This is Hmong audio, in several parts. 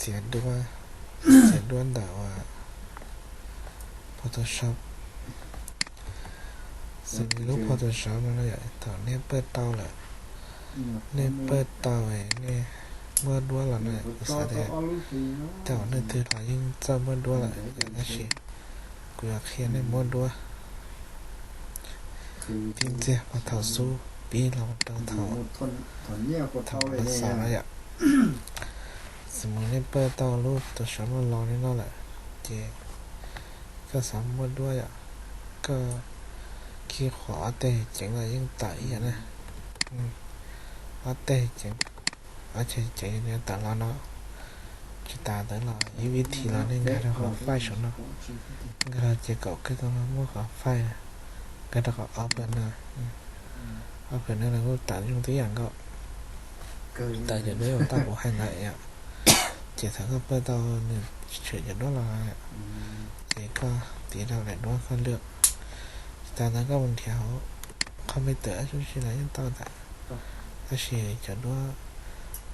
txiav duab, txiav duab ntawm uas Photoshop. Xws li lub Photoshop no yom, thaum nej pawj tau lawm, nej pawj tau, nej muab duab los no, kuv xav tias tej zaum leej twg los yeej txawj muab duab lawm yom, tab sis kuv yuav qhia nej muab duab tib ntxiag puag thaum xub pib los rau thaum, thaum xaus no yom. Xws li nej pawj tau lub Photoshop no los li no lawm, ces koj xav muab duab yom, koj khij qhuas ob teg ceev los yeej tawm ib yam na. Ob teg ceev, ob teg ceev tawm los no. Tsis tas ntawd los ib vib thi los nej nkag rau qhov file saum no, nkag rau ces kaum kawg tau no muab qhov file, nkag rau qhov open no. Open no los kuj tawm zoo tib yam nkaus, tawm cov duab uas tau kuv hais ntawd yom. Ces thaum koj pawj tau nws tshwm cov duab los, ces koj tiv rau daim duab koj lwaj. Tsis tas ntawd koj mus nrhiav hauv computer dab tsi los yeej tau ntag. Tab sis cov duab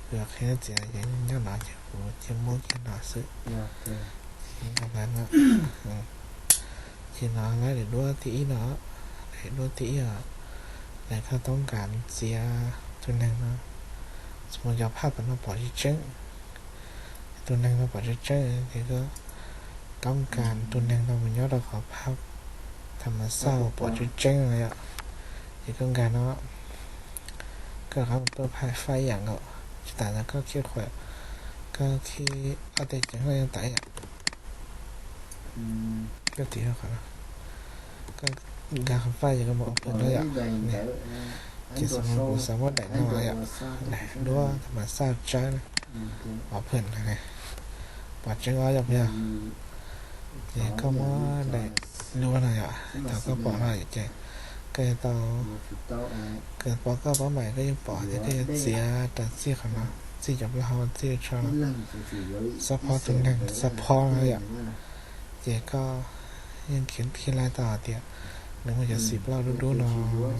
kuv yuav qhia nej txiav ces nyob no ces kuv cia muab kiag no xwb. Ces no lawv daim duab thib ib no, daim duab thib ib os, lawv koj toob kas txiav tus neeg no, xws li cov phaj tom no pom tsis tseeb, tus neeg no pom tsis tseeb ces koj toob kas tus neeg no mus nyob rau qhov phaj tham mas xaj uas pom tsis tseeb no yom. Ces koj nkag no, koj rov qab mus pawj file ib yam nkaus, tsis tas ntawd koj khij qhuas, koj khij ob teg ceev no yeej tawm yom. Koj tiv rau qhov no, koj nkag qhov file ces koj mus open no yom. Ces xws li kuv xav muab daim no yom, daim duab tham mas xaj tsawb no, open no, pom tseeb os yom, puas yog? Ces koj muab daim duab no yom, thaum koj pom no ces koj yuav tau, koj pom, koj pom mas koj yeej pom tias koj yuav txiav rau txij qhov no, txij cov plaub hau txij tso no, xab phob tus neeg xab phob no yom. Ces koj yeej khij laij tau hais tias nws muaj cov xim plaub dub dub no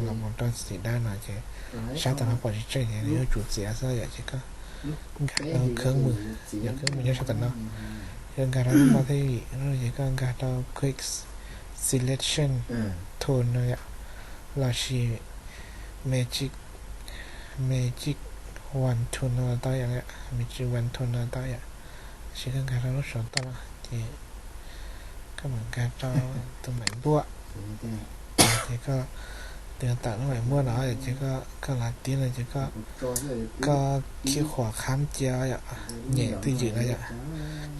los mus rau xim dawb no ces sab tom no pom tsis tseeb ces nws yuav tsum txiav xwb yom. Ces koj nkag rau khawb mws, yog khawb mws nyob sab tom no, koj nkag rau lub no thiab ces koj nkag rau quick selection tool no yom, los sis magic, magic wand tool no tau yom, magic wand tool no tau yom. Tab sis koj nkag rau lub saum toj no ces koj mam nkag rau tus maim npuaj, ces koj tus tawm lub maim npuaj no ces koj los tiv no ces koj khij qhuas khab cia yom, nyem twj ywm no yom,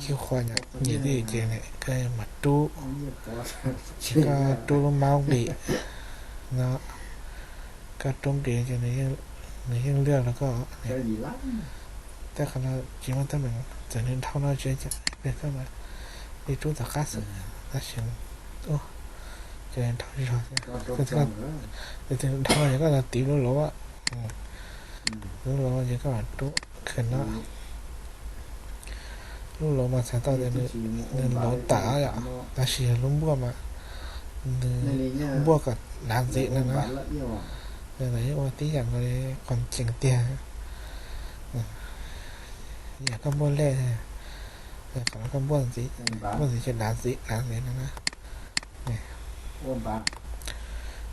khij qhuas nyem twj ywm ces koj mam rub, ces koj rub lub mouse nqis no, koj rub nqis ces nws yeej lwaj rau koj. Tej qhov no tsis muaj teeb meem, txawm nws dhau no tsis ua cas, koj mam li rub tom qab xwb. Tab sis ces dhau zog thiab, dhau ces koj los tiv lub lauv, lub lauv ces koj mam rub khwm no. Lub lauv mas txhais tau tias nws lauv tawm yom, tab sis yog lub npuaj mas nws npuaj kom dav ntxiv no na. Nws los yeej ua tib yam nkaus li qos cees tiag. Yam koj npuaj lej, qhov no koj npuaj ntxiv, npuaj ntxiv ces dav ntxiv dav ntxiv no na.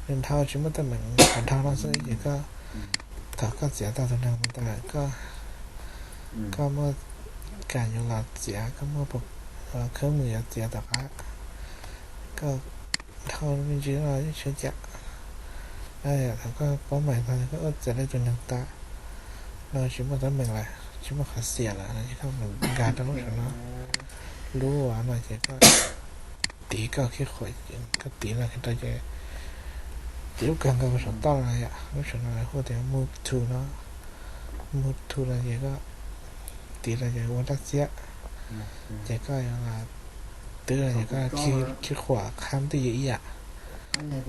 Nws dhau tsis muaj teeb meem, qhov dhau no xwb ces koj, thaum koj txiav tau tus neeg mus tas lawm, koj muaj kas yuav los txiav, koj muaj khawb mws yuav txiav tom qab, koj dhau me ntsis no yeej tsis ua cas. Thaum koj paub meej no koj ua txiav tau tus neeg tas no tsis muaj teeb meem lawm, tsis muaj qhov xiam lawm no ces koj mus nkag rau lub saum no, lub no ces koj tiv koj khij qhuas, koj tiv no rau ces tiv lub kawg nkaus saum toj no yom, lub saum no hu tias move tool no, move tool no ces koj tiv rau ces ua rab txiab, ces koj yuav twb no ces koj khij qhuas khab twj ywm ib yam,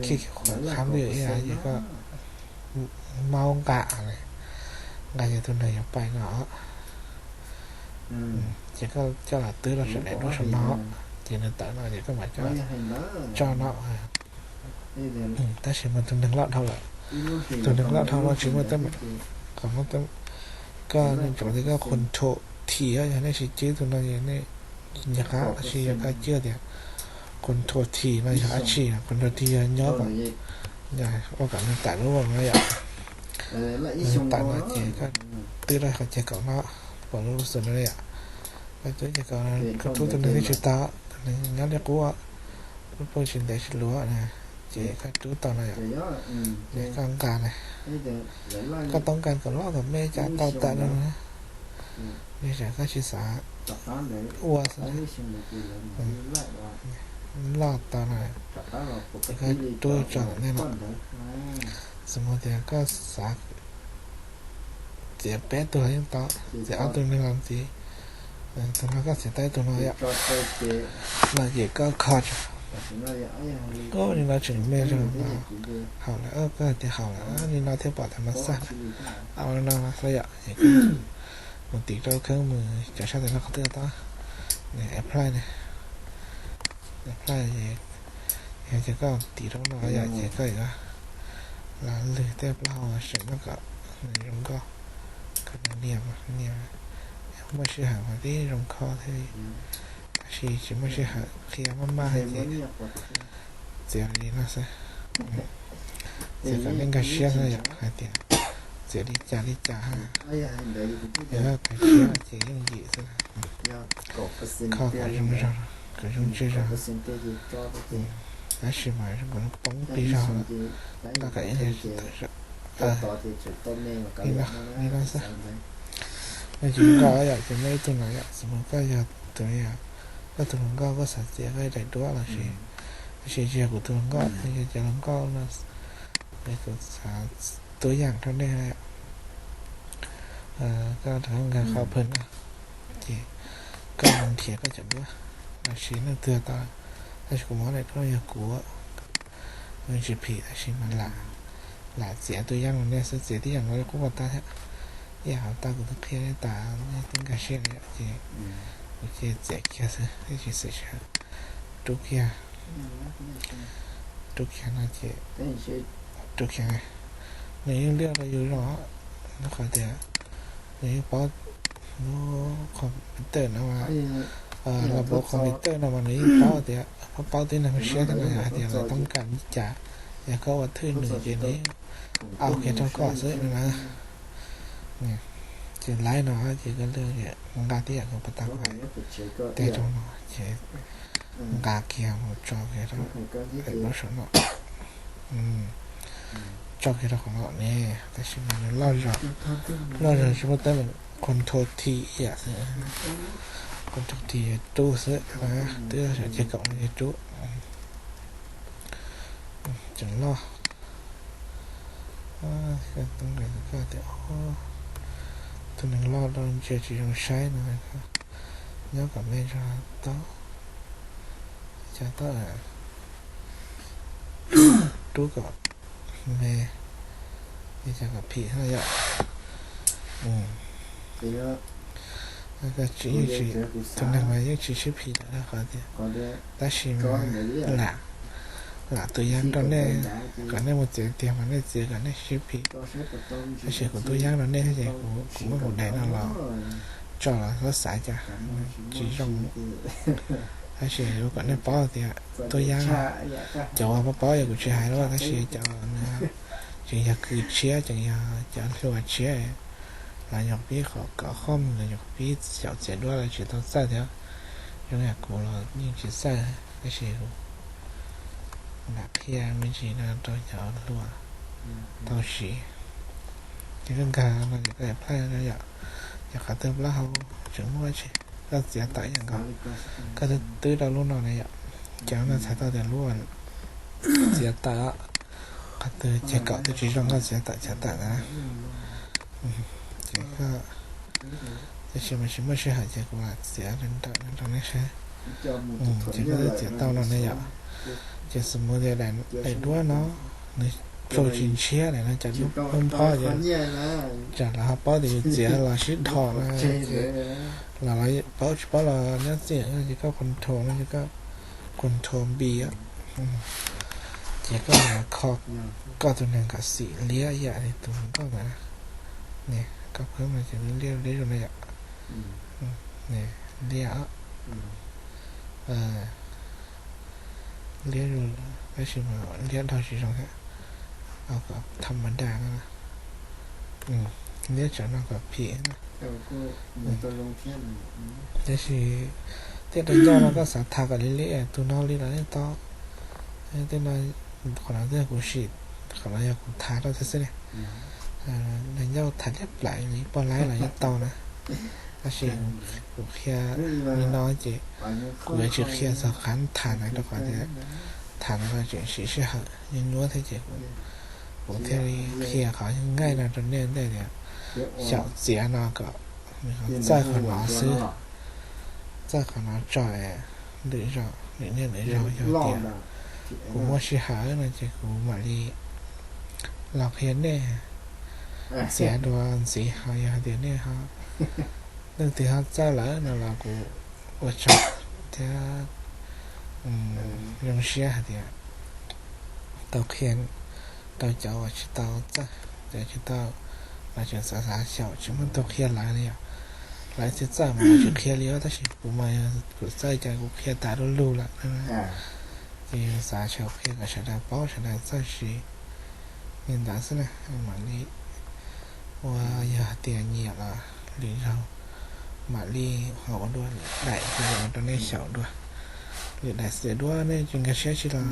khij qhuas khab twj ywm ib yam ces koj mouse nqa, nqa ces tus neeg yuav pais no. Ces koj coj los twb rau saum daim duab saum no, ces nws tawm no ces koj mam coj, coj no. Tab sis mas tus neeg loj dhau lawm, tus neeg loj dhau no tsis muaj teeb meem, qhov muaj teeb, koj nco tias koj control, T, yog nej tsis cwb tus no ces nej nco qab, tab sis yog koj cwb tias Control T no yog dab tsi, Control T yog nyob kom, ua kom nws tawm lub voj no yom. Nws tawm no ces koj twb rau qhov ceg kaum no, pom lub xus no yom. Koj twb ceg kaum, koj rub tus neeg twb tsis tau, tus neeg nyob li qub, lub pawg tsis ntev tsis luav na, ces koj rub tau no yom. Ces koj nqa na, koj tau nqa kom loj kom me cas tau tawm no na. Yog tias koj tsis xav ua xwb, loj tau no, ces koj rub tso tom ntej no. Xws li tias koj xav txiav peb tug los yeej tau, txiav ob tug neeg los ntxiv, tus no koj txiav tau ib tug no yom, no ces koj kho tso. Ub, li no tseem me zog, haum lawm, koj hais tias haum lawm, li no thiaj pom tias no xaj, au no no xwb yom. Ces koj mus tim rau khawb mus cov sab tes no qhov twg tau, apply na, apply ces, yog tias koj tim rau no yom, ces koj yuav los lwg tej plaub hau seem no kom nws zoo nkauj, kom nws nias, nias, muaj sij hawm mas tib zoo kho thiab li, tab sis tsis muaj sij hawm qhia maj maj ces txiav li no xwb. Txiav kom nej nkag siab xwb yom, hais tias txiav li cas li cas, yog khav siab ces yooj yim xwb, kho kom zoo zog, kom zoo tsawg zog. Tab sis mas zoo nkaus poob plig zog, nqa kom ib, li no xwb. Yog tsis nkauj yom, ces muaj ib tug no yom, xws li koj yog tus, koj tus hluas nkauj koj xav txiav koj ib daim duab los sis, tab sis tsis yog kuv tus hluas nkauj, yog cov hluas nkauj no, kuv xav tuaj yam rau nej na yom. Koj rov qab nkag qhov phwm no, ces koj mus nrhiav koj cov duab los sis leej twg tau, tab sis kuv muab daim duab yog kuv, kuv tsis phim tab sis mas lam, lam txiav tus yam no nej xwb, txiav tib yam no li qub pas tag thiab. Ib yam qhov tau kuv twb qhia nej tas, nej twb nkag siab li yom, ces kuv cia txiav kiag xwb, nej tsis xav rub kiag, rub kiag no ces, rub kiag, nws yeej liaj rau yus zoo, qhov tias nws yeej paub lub computer no, los paub computer no mas nws yeej paub tias, paub, paub tib neeg siab thiab no yom, hais tias lawv toob kas li cas, yog koj ua thwj nws ces nws yeej au kiag rau koj xwb no na. Ces laib no ces koj nqa tib yam kuv pas tag, teg rau no ces nqa kiag mus tso kiag rau lub saum no, tso kiag rau qhov no ne, tab sis mas nws loj zog, loj zog tsis muaj teeb meem, control T ib yam xwb, control T rub xwb, twb yog ceg kaum no ces rub, tseem loj. Koj tias tus neeg loj rau ntsia tsis zoo saib no, nyob kom me zog tau, cas tau, rub kom me, cas kom phim no yom. Koj tsis, tus neeg mas yeej tsis sib phim lawm qhov tias, tab sis mas lam, lam tus yam rau nej, kom nej mus txiav tiag mas nej txiav kom nej sib phim. Tab sis kuv tub yam rau nej ces kuv muab kuv daim no los tso los xav xav cas tsis zoo. Tab sis yuav kom nej paub tias tub yam, cov uas paub paub yog kuv tsis hais lawm, tab sis cov tseem yog kws tshiab, tseem yog cov hluas tshiab, lawv nyuam qhuav pib qhov kov qhoj, lawv nyuam qhuav pib xyaum txiav duab lawv tsis tau txawj thiab. Zoo yam kuv los yeej tsis txawj, tab sis kuv lam qhia me ntsis no rau cov hluas tau siv. Ces koj nkag no ces koj apply no yom, ces qhov twg plaub hau tseem muaj tsi, koj txiav tawm yam nkaus, koj twb, twb rau lub no na yom, ces no txhais tau tias lub txiav tawm, qhov twg ceg kaum twb tsis zoo koj txiav tawm, txiav tawm na. Ces koj, tab sis mas tsis muaj sij hawm ces kuv lam txiav nrawm nrawm rau nej saib. Ces koj twb txiav tau no ne yom. Ces xws mus tias daim duab no nws tsaus tsis ntshiab lawm no ces lub phob ces tsam lawv ho paub tias yus txiav los sib dhos no ces los, los paub tsis paub los nyob txij no ces koj control no ces koj control B, ces koj kho koj tus neeg kom xim liab ib yam li tus hluas nkauj ntawd. Koj phab no ces liab liab zoo na yom. Liab, liab tab sis mas liab dhau tsis zoo thiab. Kom tham mas dag no, liab tsam no kom phim na. Tab sis tej rau ncauj no koj xav tham kom li li tus no li los yeej tau. Tej no, qhov no twb yog kuv sim, qhov no yog kuv tham rau thiab xwb ne. Rau ncauj tham liab plam li poj laib los yeej tau na. Tab sis kuv qhia li no ces kuv yuav tsis qhia txog qhov tham ntawd rau qhov tias tham ntawd tseem siv sij hawm nyuaj nyuaj thiab ces kuv thiaj li qhia qhov nqaij no rau nej ntej tias xyaum txiav no kom nws txawj qhov no xwb, txawj qhov no tso lwm zaus, lwm niaj lwm zaus yog tias kuv muaj sij hawm no ces kuv mam li los qhia nej txiav dua ntxiv. Ho yog hais tias nej ho, leej twg ho txawj lawm no los kuv ua tsaug thiab zoo siab hais tias tau qhia rau cov uas tsis tau txawj, cov tsis tau, los tseem xav xav xyaum tsis muaj tus qhia lawv li yom. Lawv tsis txawj mas lawv tsis qhia li os, tab sis kuv mas kuv txawj ces kuv qhia tas du lug lawm. Ces xav xyaum qhia kom sawv daws paub sawv daws txawj siv li ntawd xwb na. Mam li ua, yog hais tias nyiam los lwm zaus mam li ho ua dua lwm daim video rau nej xyaum dua. Lwm daim xwm duab nej tsis nkag siab tsis los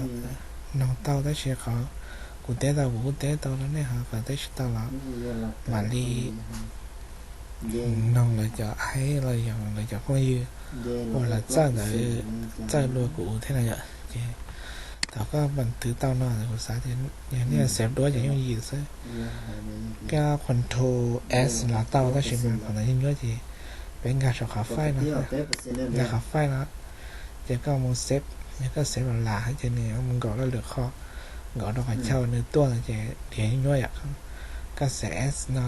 noog tau, tab sis qhov kuv teb tau kuv kuj teb tau rau nej, ho qhov teb tsis tau los mam li noog lawv cov aib los yog lawv cov phooj ywg uas lawv txawj ntawd, txawj dua kuv thiab na yom. Ces thaum koj npam twv tau no kuv xav tias yog nej xev duab ces yooj yim xwb. Koj control S los tau, tab sis mas qhov ntawd yeej nyuaj ces peb nkag saum qhov file no, nkag qhov file no ces koj mus save, yog koj save los lam ces nws mus nkaum rau lwm qhov, nkaum rau qhov chaw nws tuaj ces yeej nyuaj yom. Koj save as no,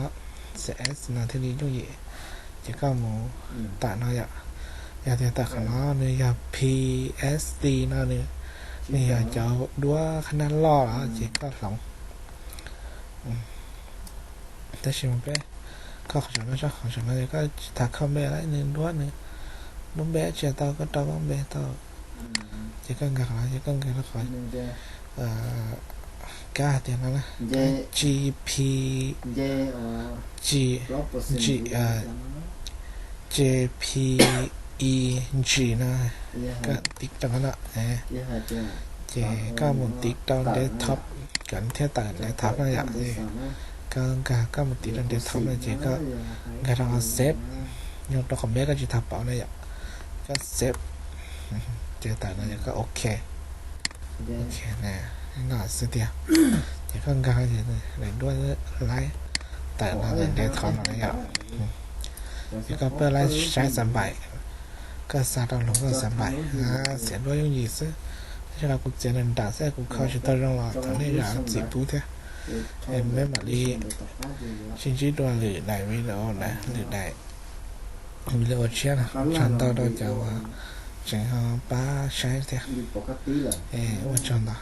save as no thiaj li yooj yim. Ces koj mus tawm no yom. Yog tias tawm qhov no nws yog P S D no nws, nws yog cov duab qhab nab loj los ces koj hloov. Tab sis mas peb kho qhov saum no, saib qhov saum no ces koj tsis tas kho npe lawm, nws duab, nws lub npe tsis tau, koj rau koj npe tau. Ces koj nkag qhov no ces koj nkag rau qhov kab hais tias no na, G P, G, G, J P E G no, koj tiv rau qhov no. Ces koj mus tiv rau desktop, kom nws thiaj tawm desktop no yom. Koj nkag koj mus tiv rau desktop no ces koj nkag rau qhov save, nyob rau qhov npe koj tsis tau pauv na yom. Koj save ces tawm no ces koj ok. Ok, no xwb tiag. Ces koj nkag ces daim duab laib tawm no desktop no yom. Ces koj pab laib saib xav npaim, koj xa rau hluas nkauj xav npaim, xev duab yooj yim xwb. Tab sis no kuv txiav nws nram xwb, kuv kho tsis tau zoo los thov nej zam txim pub thiab. Peb mam li sib ntsib dua lwm daim video na, lwm daim video tshiab no. Tsaug ntau rau cov uas tseem ho pab saib thiab. Ua tsaug ntau.